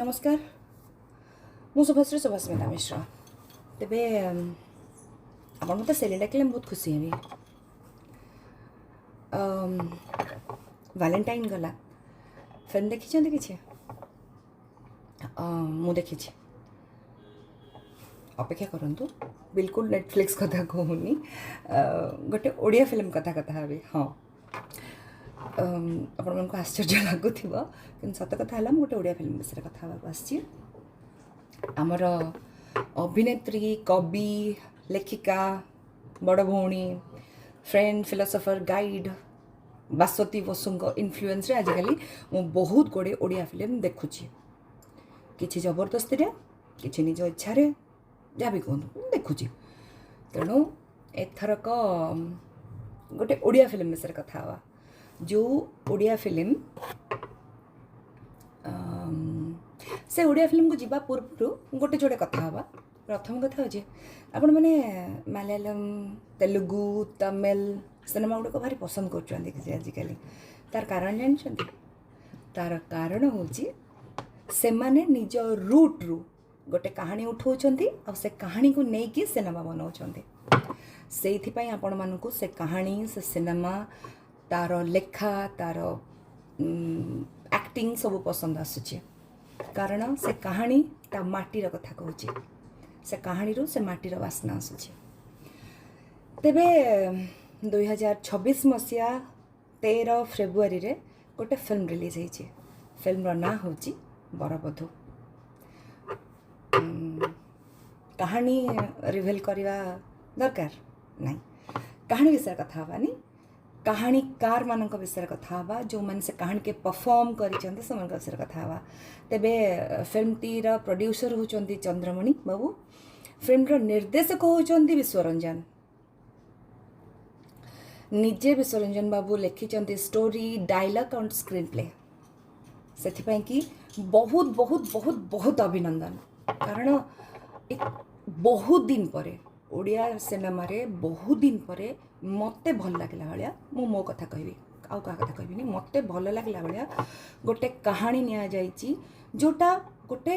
ନମସ୍କାର, ମୁଁ ଶୁଭଶ୍ରୀ ସୁଭାସ୍ମିତା ମିଶ୍ର। ତେବେ ଆପଣ ମୋତେ ସେଲି ଡାକିଲେ ମୁଁ ବହୁତ ଖୁସି ହେବି। ଭାଲେଣ୍ଟାଇନ୍ ଗଲା, ଫିଲ୍ମ ଦେଖିଛନ୍ତି କିଛି? ମୁଁ ଦେଖିଛି। ଅପେକ୍ଷା କରନ୍ତୁ, ବିଲକୁଲ ନେଟଫ୍ଲିକ୍ସ କଥା କହୁନି, ଗୋଟେ ଓଡ଼ିଆ ଫିଲ୍ମ କଥା କଥା ହେବି। ହଁ, ଆପଣମାନଙ୍କୁ ଆଶ୍ଚର୍ଯ୍ୟ ଲାଗୁଥିବ, କିନ୍ତୁ ସତ କଥା ହେଲା, ମୁଁ ଗୋଟେ ଓଡ଼ିଆ ଫିଲ୍ମ ବିଷୟରେ କଥା ହେବାକୁ ଆସିଛି। ଆମର ଅଭିନେତ୍ରୀ, କବି, ଲେଖିକା, ବଡ଼ ଭଉଣୀ, ଫ୍ରେଣ୍ଡ, ଫିଲୋସଫର, ଗାଇଡ଼ ଭାସ୍ୱତୀ ବସୁଙ୍କ ଇନଫ୍ଲୁଏନ୍ସରେ ଆଜିକାଲି ମୁଁ ବହୁତ ଗୁଡ଼ିଏ ଓଡ଼ିଆ ଫିଲ୍ମ ଦେଖୁଛି। କିଛି ଜବରଦସ୍ତିରେ, କିଛି ନିଜ ଇଚ୍ଛାରେ, ଯାହା ବି କୁହନ୍ତୁ, ମୁଁ ଦେଖୁଛି। ତେଣୁ ଏଥରକ ଗୋଟେ ଓଡ଼ିଆ ଫିଲ୍ମ ବିଷୟରେ କଥା ହେବା, ଯେଉଁ ଓଡ଼ିଆ ଫିଲ୍ମ, ସେ ଓଡ଼ିଆ ଫିଲ୍ମକୁ ଯିବା ପୂର୍ବରୁ ଗୋଟେ ଯୋଡ଼େ କଥା ହେବା। ପ୍ରଥମ କଥା ହେଉଛି, ଆପଣମାନେ ମାଲାୟାଲମ, ତେଲୁଗୁ, ତାମିଲ ସିନେମା ଗୁଡ଼ିକ ଭାରି ପସନ୍ଦ କରୁଛନ୍ତି କିଛି ଆଜିକାଲି। ତାର କାରଣ ଜାଣିଛନ୍ତି? ତାର କାରଣ ହେଉଛି, ସେମାନେ ନିଜ ରୁଟ୍ରୁ ଗୋଟେ କାହାଣୀ ଉଠାଉଛନ୍ତି ଆଉ ସେ କାହାଣୀକୁ ନେଇକି ସିନେମା ବନାଉଛନ୍ତି। ସେଇଥିପାଇଁ ଆପଣମାନଙ୍କୁ ସେ କାହାଣୀ, ସେ ସିନେମା, ତାର ଲେଖା, ତାର ଆକ୍ଟିଂ ସବୁ ପସନ୍ଦ ଆସୁଛି। କାରଣ ସେ କାହାଣୀ ତା ମାଟିର କଥା କହୁଛି, ସେ କାହାଣୀରୁ ସେ ମାଟିର ବାସ୍ନା ଆସୁଛି। ତେବେ 2026 ମସିହା 13 ଫେବୃଆରୀରେ ଗୋଟେ ଫିଲ୍ମ ରିଲିଜ୍ ହେଇଛି। ଫିଲ୍ମର ନାଁ ହେଉଛି ବରବଧୂ। କାହାଣୀ ରିଭିଲ୍ କରିବା ଦରକାର ନାହିଁ। କାହାଣୀ ବିଷୟରେ କଥା ହେବାନି, କାହାଣୀକାରମାନଙ୍କ ବିଷୟରେ କଥା ହେବା। ଯେଉଁମାନେ ସେ କାହାଣୀକେ ପରଫର୍ମ କରିଛନ୍ତି, ସେମାନଙ୍କ ବିଷୟରେ କଥା ହେବା। ତେବେ ଫିଲ୍ମଟିର ପ୍ରଡ୍ୟୁସର ହେଉଛନ୍ତି ଚନ୍ଦ୍ରମଣି ବାବୁ, ଫିଲ୍ମର ନିର୍ଦ୍ଦେଶକ ହେଉଛନ୍ତି ବିଶ୍ୱରଞ୍ଜନ। ନିଜେ ବିଶ୍ୱରଞ୍ଜନ ବାବୁ ଲେଖିଛନ୍ତି story, dialogue and screen play. ସେଥିପାଇଁ କି ବହୁତ ବହୁତ ବହୁତ ବହୁତ ଅଭିନନ୍ଦନ। କାରଣ ବହୁତ ଦିନ ପରେ ଓଡ଼ିଆ ସିନେମାରେ, ବହୁତ ଦିନ ପରେ ମୋତେ ଭଲ ଲାଗିଲା ଭଳିଆ, ମୁଁ ମୋ କଥା କହିବି, ଆଉ କାହା କଥା କହିବିନି, ମୋତେ ଭଲ ଲାଗିଲା ଭଳିଆ ଗୋଟେ କାହାଣୀ ନିଆଯାଇଛି, ଯେଉଁଟା ଗୋଟେ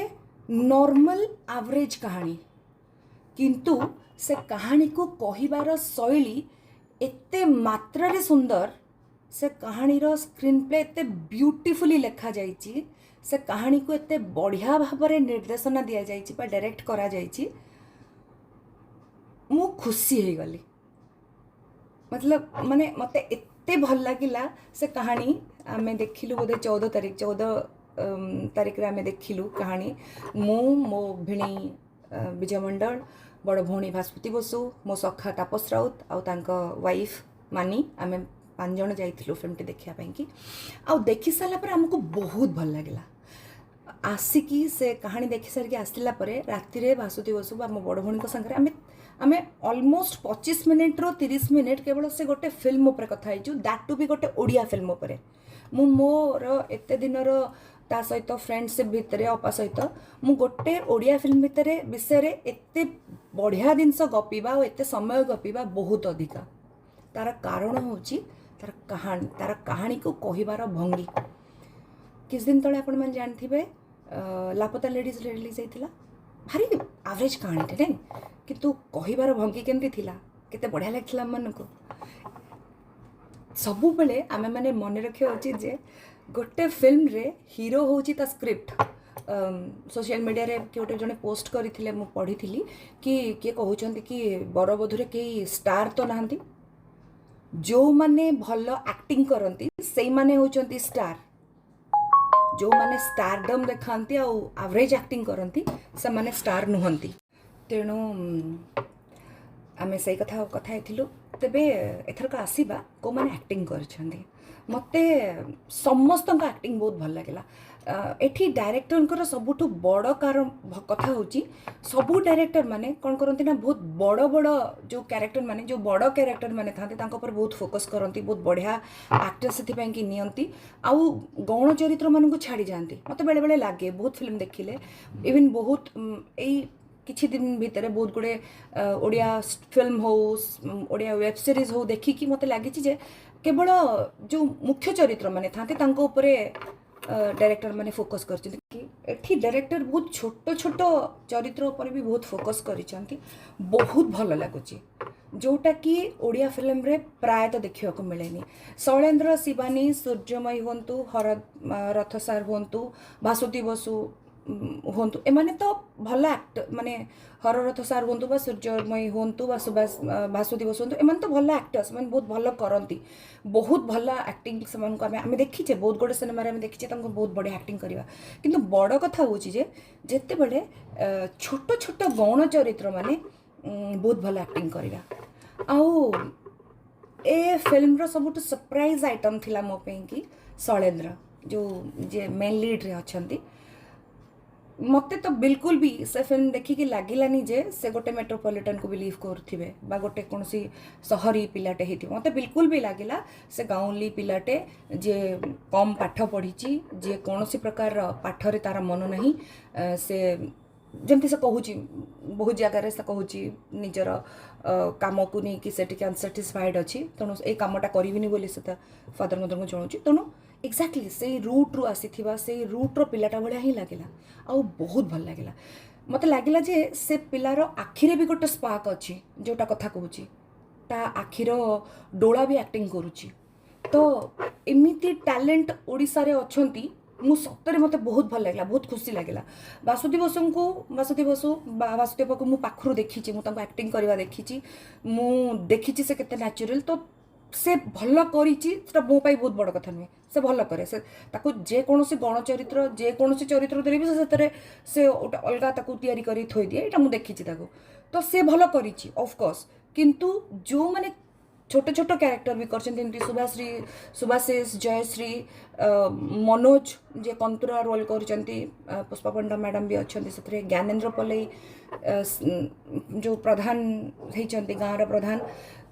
ନର୍ମାଲ ଆଭରେଜ୍ କାହାଣୀ, କିନ୍ତୁ ସେ କାହାଣୀକୁ କହିବାର ଶୈଳୀ ଏତେ ମାତ୍ରାରେ ସୁନ୍ଦର, ସେ କାହାଣୀର ସ୍କ୍ରିନ୍ ପ୍ଲେ ଏତେ ବ୍ୟୁଟିଫୁଲି ଲେଖାଯାଇଛି, ସେ କାହାଣୀକୁ ଏତେ ବଢ଼ିଆ ଭାବରେ ନିର୍ଦ୍ଦେଶନା ଦିଆଯାଇଛି ବା ଡାଇରେକ୍ଟ କରାଯାଇଛି, ମୁଁ ଖୁସି ହେଇଗଲି। ମତଲବ ମାନେ ମୋତେ ଏତେ ଭଲ ଲାଗିଲା ସେ କାହାଣୀ। ଆମେ ଦେଖିଲୁ ବୋଧେ 14 ତାରିଖ, 14 ତାରିଖରେ ଆମେ ଦେଖିଲୁ କାହାଣୀ। ମୁଁ, ମୋ ଭିଣେଇ ବିଜୟ ମଣ୍ଡଳ, ବଡ଼ ଭଉଣୀ ଭାସ୍ୱତୀ ବସୁ, ମୋ ସଖା ତାପସ ରାଉତ ଆଉ ତାଙ୍କ ୱାଇଫ୍ ମାନି, ଆମେ ପାଞ୍ଚ ଜଣ ଯାଇଥିଲୁ ଫିଲ୍ମଟି ଦେଖିବା ପାଇଁକି। ଆଉ ଦେଖି ସାରିଲା ପରେ ଆମକୁ ବହୁତ ଭଲ ଲାଗିଲା। ଆସିକି ସେ କାହାଣୀ ଦେଖି ସାରିକି ଆସିଲା ପରେ ରାତିରେ ଭାସ୍ୱତୀ ବସୁ ବା ମୋ ବଡ଼ ଭଉଣୀଙ୍କ ସାଙ୍ଗରେ ଆମେ ଅଲମୋଷ୍ଟ 25 ମିନିଟ୍ରୁ 30 ମିନିଟ୍ କେବଳ ସେ ଗୋଟେ ଫିଲ୍ମ ଉପରେ କଥା ହେଇଛୁ, that two ବି ଗୋଟେ ଓଡ଼ିଆ ଫିଲ୍ମ ଉପରେ। ମୁଁ ମୋର ଏତେ ଦିନର ତା ସହିତ ଫ୍ରେଣ୍ଡସିପ୍ ଭିତରେ, ଅପା ସହିତ, ମୁଁ ଗୋଟେ ଓଡ଼ିଆ ଫିଲ୍ମ ଭିତରେ ବିଷୟରେ ଏତେ ବଢ଼ିଆ ଜିନିଷ ଗପିବା ଆଉ ଏତେ ସମୟ ଗପିବା ବହୁତ ଅଧିକା। ତାର କାରଣ ହେଉଛି ତାର କାହାଣୀ, ତାର କାହାଣୀକୁ କହିବାର ଭଙ୍ଗୀ। କିଛି ଦିନ ତଳେ ଆପଣମାନେ ଜାଣିଥିବେ, ଲାପତା ଲେଡ଼ିଜ୍ ରିଲିଜ୍ ହେଇଥିଲା। ଭାରି ଆଭରେଜ୍ କାହାଣୀଟେ, ନାଇଁ? କିନ୍ତୁ କହିବାର ଭଙ୍ଗୀ କେମିତି ଥିଲା, କେତେ ବଢ଼ିଆ ଲାଗିଥିଲା ଆମମାନଙ୍କୁ। ସବୁବେଳେ ଆମେମାନେ ମନେ ରଖିବା ଉଚିତ ଯେ ଗୋଟେ ଫିଲ୍ମରେ ହିରୋ ହେଉଛି ତା ସ୍କ୍ରିପ୍ଟ। ସୋସିଆଲ ମିଡ଼ିଆରେ କିଏ ଗୋଟେ ଜଣେ ପୋଷ୍ଟ କରିଥିଲେ, ମୁଁ ପଢ଼ିଥିଲି କି କିଏ କହୁଛନ୍ତି କି ବରବଧୂରେ କେହି ଷ୍ଟାର ତ ନାହାନ୍ତି, ଯେଉଁମାନେ ଭଲ ଆକ୍ଟିଂ କରନ୍ତି ସେଇମାନେ ହେଉଛନ୍ତି ଷ୍ଟାର। ଯେଉଁମାନେ ଷ୍ଟାରଡମ୍ ଦେଖାନ୍ତି ଆଉ ଆଭରେଜ୍ ଆକ୍ଟିଂ କରନ୍ତି, ସେମାନେ ଷ୍ଟାର ନୁହନ୍ତି। ତେଣୁ ଆମେ ସେଇ କଥା କଥା ହେଇଥିଲୁ। ତେବେ ଏଥରକ ଆସିବା କେଉଁମାନେ ଆକ୍ଟିଂ କରିଛନ୍ତି। ମୋତେ ସମସ୍ତଙ୍କ ଆକ୍ଟିଂ ବହୁତ ଭଲ ଲାଗିଲା। ଏଠି ଡାଇରେକ୍ଟରଙ୍କର ସବୁଠୁ ବଡ଼ କାରଣ କଥା ହେଉଛି, ସବୁ ଡାଇରେକ୍ଟର ମାନେ କ'ଣ କରନ୍ତି ନା, ବହୁତ ବଡ଼ ବଡ଼ ଯେଉଁ କ୍ୟାରେକ୍ଟର ମାନେ, ଯେଉଁ ବଡ଼ କ୍ୟାରେକ୍ଟର ମାନେ ଥାନ୍ତି, ତାଙ୍କ ଉପରେ ବହୁତ ଫୋକସ୍ କରନ୍ତି, ବହୁତ ବଢ଼ିଆ ଆକ୍ଟର ସେଥିପାଇଁ କି ନିଅନ୍ତି ଆଉ ଗୌଣ ଚରିତ୍ରମାନଙ୍କୁ ଛାଡ଼ି ଯାଆନ୍ତି। ମୋତେ ବେଳେବେଳେ ଲାଗେ, ବହୁତ ଫିଲ୍ମ ଦେଖିଲେ, ଇଭିନ୍ ବହୁତ ଏଇ କିଛି ଦିନ ଭିତରେ ବହୁତ ଗୁଡ଼ିଏ ଓଡ଼ିଆ ଫିଲ୍ମ ହଉ, ଓଡ଼ିଆ ୱେବ୍ ସିରିଜ୍ ହଉ, ଦେଖିକି ମୋତେ ଲାଗିଛି ଯେ କେବଳ ଯେଉଁ ମୁଖ୍ୟ ଚରିତ୍ର ମାନେ ଥାନ୍ତି, ତାଙ୍କ ଉପରେ ଡାଇରେକ୍ଟର ମାନେ ଫୋକସ୍ କରିଛନ୍ତି କି ଏଠି ଡାଇରେକ୍ଟର ବହୁତ ଛୋଟ ଛୋଟ ଚରିତ୍ର ଉପରେ ବି ବହୁତ ଫୋକସ୍ କରିଛନ୍ତି। ବହୁତ ଭଲ ଲାଗୁଛି, ଯେଉଁଟାକି ଓଡ଼ିଆ ଫିଲ୍ମରେ ପ୍ରାୟତଃ ଦେଖିବାକୁ ମିଳେନି। ଶୈଳେନ୍ଦ୍ର, ଶିବାନୀ, ସୂର୍ଯ୍ୟମୟୀ ହୁଅନ୍ତୁ, ହର ରଥ ସାର୍ ହୁଅନ୍ତୁ, ଭାସୁତି ବସୁ ହୁଅନ୍ତୁ, ଏମାନେ ତ ଭଲ ଆକ୍ଟ, ମାନେ ହର ରଥ ସାର୍ ହୁଅନ୍ତୁ ବା ସୂର୍ଯ୍ୟମୟୀ ହୁଅନ୍ତୁ ବା ସୁଭାଷ ଭାସୁତି ବସୁ ହୁଅନ୍ତୁ, ଏମାନେ ତ ଭଲ ଆକ୍ଟର୍ସ, ସେମାନେ ବହୁତ ଭଲ କରନ୍ତି। ବହୁତ ଭଲ ଆକ୍ଟିଂ ସେମାନଙ୍କୁ ଆମେ ଆମେ ଦେଖିଛେ, ବହୁତ ଗୁଡ଼ିଏ ସିନେମାରେ ଆମେ ଦେଖିଛେ ତାଙ୍କୁ ବହୁତ ବଢ଼ିଆ ଆକ୍ଟିଂ କରିବା। କିନ୍ତୁ ବଡ଼ କଥା ହେଉଛି ଯେ ଯେତେବେଳେ ଛୋଟ ଛୋଟ ଗୌଣ ଚରିତ୍ର ମାନେ ବହୁତ ଭଲ ଆକ୍ଟିଂ କରିବା। ଆଉ ଏ ଫିଲ୍ମର ସବୁଠୁ ସରପ୍ରାଇଜ୍ ଆଇଟମ୍ ଥିଲା ମୋ ପାଇଁକି ଶୈଳେନ୍ଦ୍ର, ଯେଉଁ ଯିଏ ମେନ୍ ଲିଡ଼୍ରେ ଅଛନ୍ତି। ମୋତେ ତ ବିଲକୁଲ ବି ସେ ଫିଲ୍ମ ଦେଖିକି ଲାଗିଲାନି ଯେ ସେ ଗୋଟେ ମେଟ୍ରୋପଲିଟାନକୁ ବିଲିଭ୍ କରୁଥିବେ ବା ଗୋଟେ କୌଣସି ସହରୀ ପିଲାଟେ ହେଇଥିବ। ମୋତେ ବିଲକୁଲ ବି ଲାଗିଲା ସେ ଗାଉଁଲି ପିଲାଟେ, ଯିଏ କମ୍ ପାଠ ପଢ଼ିଛି, ଯିଏ କୌଣସି ପ୍ରକାରର ପାଠରେ ତାର ମନ ନାହିଁ। ସେ ଯେମିତି ସେ କହୁଛି, ବହୁତ ଜାଗାରେ ସେ କହୁଛି, ନିଜର କାମକୁ ନେଇକି ସେ ଟିକେ ଅନସାଟିସ୍ଫାଏଡ୍ ଅଛି, ତେଣୁ ଏଇ କାମଟା କରିବିନି ବୋଲି ସେ ତା ଫାଦର ମଦରଙ୍କୁ ଜଣାଉଛି। ତେଣୁ ଏକ୍ଜାକ୍ଟଲି ସେଇ ରୁଟ୍ରୁ ଆସିଥିବା, ସେଇ ରୁଟ୍ର ପିଲାଟା ଭଳିଆ ହିଁ ଲାଗିଲା ଆଉ ବହୁତ ଭଲ ଲାଗିଲା। ମୋତେ ଲାଗିଲା ଯେ ସେ ପିଲାର ଆଖିରେ ବି ଗୋଟେ ସ୍ପାର୍କ ଅଛି, ଯେଉଁଟା କଥା କହୁଛି, ତା ଆଖିର ଡୋଳା ବି ଆକ୍ଟିଂ କରୁଛି। ତ ଏମିତି ଟ୍ୟାଲେଣ୍ଟ ଓଡ଼ିଶାରେ ଅଛନ୍ତି, ମୁଁ ସତରେ ମୋତେ ବହୁତ ଭଲ ଲାଗିଲା, ବହୁତ ଖୁସି ଲାଗିଲା। ବାସୁଦେବ ବସୁଙ୍କୁ, ବାସୁଦେବ ବସୁ ବା ବାସୁଦେବକୁ ମୁଁ ପାଖରୁ ଦେଖିଛି, ମୁଁ ତାଙ୍କୁ ଆକ୍ଟିଂ କରିବା ଦେଖିଛି, ମୁଁ ଦେଖିଛି ସେ କେତେ ନ୍ୟାଚୁରାଲ୍। ତ ସେ ଭଲ କରିଛି, ସେଟା ମୋ ପାଇଁ ବହୁତ ବଡ଼ କଥା ନୁହେଁ। ସେ ଭଲ କରେ, ସେ ତାକୁ ଯେକୌଣସି ଗଣ ଚରିତ୍ର, ଯେକୌଣସି ଚରିତ୍ର ଦେଲେ ବି ସେ ସେଥିରେ ସେ ଗୋଟେ ଅଲଗା ତାକୁ ତିଆରି କରି ଥୋଇଦିଏ। ଏଇଟା ମୁଁ ଦେଖିଛି ତାକୁ। ତ ସେ ଭଲ କରିଛି ଅଫକୋର୍ସ, କିନ୍ତୁ ଯେଉଁମାନେ ଛୋଟ ଛୋଟ କ୍ୟାରେକ୍ଟର ବି କରିଛନ୍ତି, ଯେମିତି ସୁଭାଶ୍ରୀ, ସୁଭାଶିଷ, ଜୟଶ୍ରୀ, ମନୋଜ ଯିଏ କନ୍ତୁରା ରୋଲ୍ କରିଛନ୍ତି, ପୁଷ୍ପା ପଣ୍ଡା ମ୍ୟାଡ଼ାମ୍ ବି ଅଛନ୍ତି ସେଥିରେ, ଜ୍ଞାନେନ୍ଦ୍ର ପଲେଇ ଯେଉଁ ପ୍ରଧାନ ହେଇଛନ୍ତି, ଗାଁର ପ୍ରଧାନ,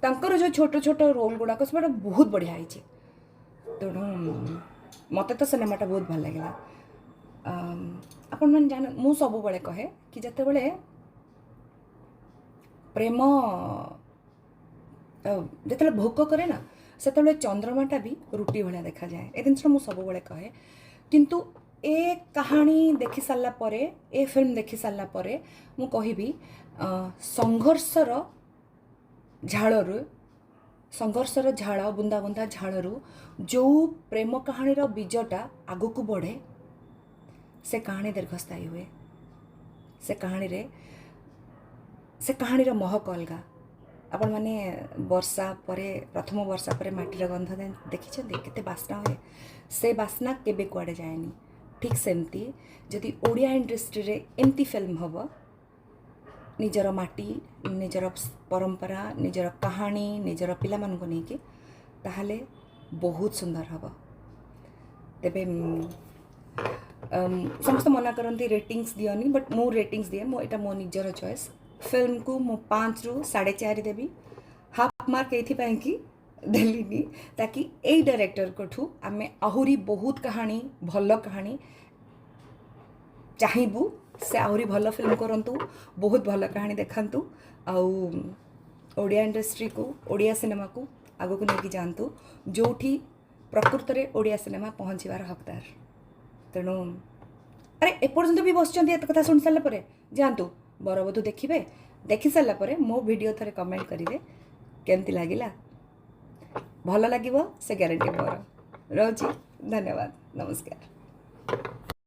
ତାଙ୍କର ଯେଉଁ ଛୋଟ ଛୋଟ ରୋଲ୍ ଗୁଡ଼ାକ ସେଗୁଡ଼ା ବହୁତ ବଢ଼ିଆ ହେଇଛି। ତେଣୁ ମୋତେ ତ ସିନେମାଟା ବହୁତ ଭଲ ଲାଗିଲା। ଆପଣମାନେ ଜାଣ, ମୁଁ ସବୁବେଳେ କହେ କି ଯେତେବେଳେ ପ୍ରେମ ଯେତେବେଳେ ଭୋକ କରେ ନା, ସେତେବେଳେ ଚନ୍ଦ୍ରମାଟା ବି ରୁଟି ଭଳିଆ ଦେଖାଯାଏ। ଏ ଜିନିଷଟା ମୁଁ ସବୁବେଳେ କହେ। କିନ୍ତୁ ଏ କାହାଣୀ ଦେଖି ସାରିଲା ପରେ, ଏ ଫିଲ୍ମ ଦେଖି ସାରିଲା ପରେ ମୁଁ କହିବି, ସଂଘର୍ଷର ଝାଳରୁ, ସଂଘର୍ଷର ଝାଳ, ବୁନ୍ଦା ବୁନ୍ଦା ଝାଳରୁ ଯେଉଁ ପ୍ରେମ କାହାଣୀର ବୀଜଟା ଆଗକୁ ବଢ଼େ, ସେ କାହାଣୀ ଦୀର୍ଘସ୍ଥାୟୀ ହୁଏ। ସେ କାହାଣୀର ମହକ ଅଲଗା। ଆପଣମାନେ ବର୍ଷା ପରେ, ପ୍ରଥମ ବର୍ଷା ପରେ ମାଟିର ଗନ୍ଧ ଦେଖିଛନ୍ତି, କେତେ ବାସ୍ନା ହୁଏ? ସେ ବାସ୍ନା କେବେ କୁଆଡ଼େ ଯାଏନି। ଠିକ୍ ସେମିତି ଯଦି ଓଡ଼ିଆ ଇଣ୍ଡଷ୍ଟ୍ରିରେ ଏମିତି ଫିଲ୍ମ ହେବ, ନିଜର ମାଟି, ନିଜର ପରମ୍ପରା, ନିଜର କାହାଣୀ, ନିଜର ପିଲାମାନଙ୍କୁ ନେଇକି, ତାହେଲେ ବହୁତ ସୁନ୍ଦର ହେବ। ତେବେ ସମସ୍ତେ ମନା କରନ୍ତି ରେଟିଂସ୍ ଦିଅନି, ବଟ୍ ମୁଁ ରେଟିଂସ୍ ଦିଏ। ମୁଁ ଏଇଟା ମୋ ନିଜର ଚଏସ୍। ଫିଲ୍ମକୁ ମୁଁ 5ରୁ 4.5 ଦେବି। ହାଫ୍ ମାର୍କ ଏଇଥିପାଇଁ କି ଦେଲିନି, ତାକି ଏଇ ଡାଇରେକ୍ଟରଙ୍କଠୁ ଆମେ ଆହୁରି ବହୁତ କାହାଣୀ, ଭଲ କାହାଣୀ ଚାହିଁବୁ। ସେ ଆହୁରି ଭଲ ଫିଲ୍ମ କରନ୍ତୁ, ବହୁତ ଭଲ କାହାଣୀ ଦେଖାନ୍ତୁ ଆଉ ଓଡ଼ିଆ ଇଣ୍ଡଷ୍ଟ୍ରିକୁ, ଓଡ଼ିଆ ସିନେମାକୁ ଆଗକୁ ନେଇକି ଯାଆନ୍ତୁ, ଯେଉଁଠି ପ୍ରକୃତରେ ଓଡ଼ିଆ ସିନେମା ପହଞ୍ଚିବାର ହକଦାର। ତେଣୁ ଆରେ, ଏପର୍ଯ୍ୟନ୍ତ ବି ବସିଛନ୍ତି ଏତେ କଥା ଶୁଣି ସାରିଲା ପରେ, ଯାଆନ୍ତୁ ବରବଧୂ ଦେଖିବେ। ଦେଖି ସାରିଲା ପରେ ମୋ ଭିଡ଼ିଓ ଥରେ କମେଣ୍ଟ କରିବେ କେମିତି ଲାଗିଲା। ଭଲ ଲାଗିବ ସେ ଗ୍ୟାରେଣ୍ଟି ମୋର ରହୁଛି। ଧନ୍ୟବାଦ, ନମସ୍କାର।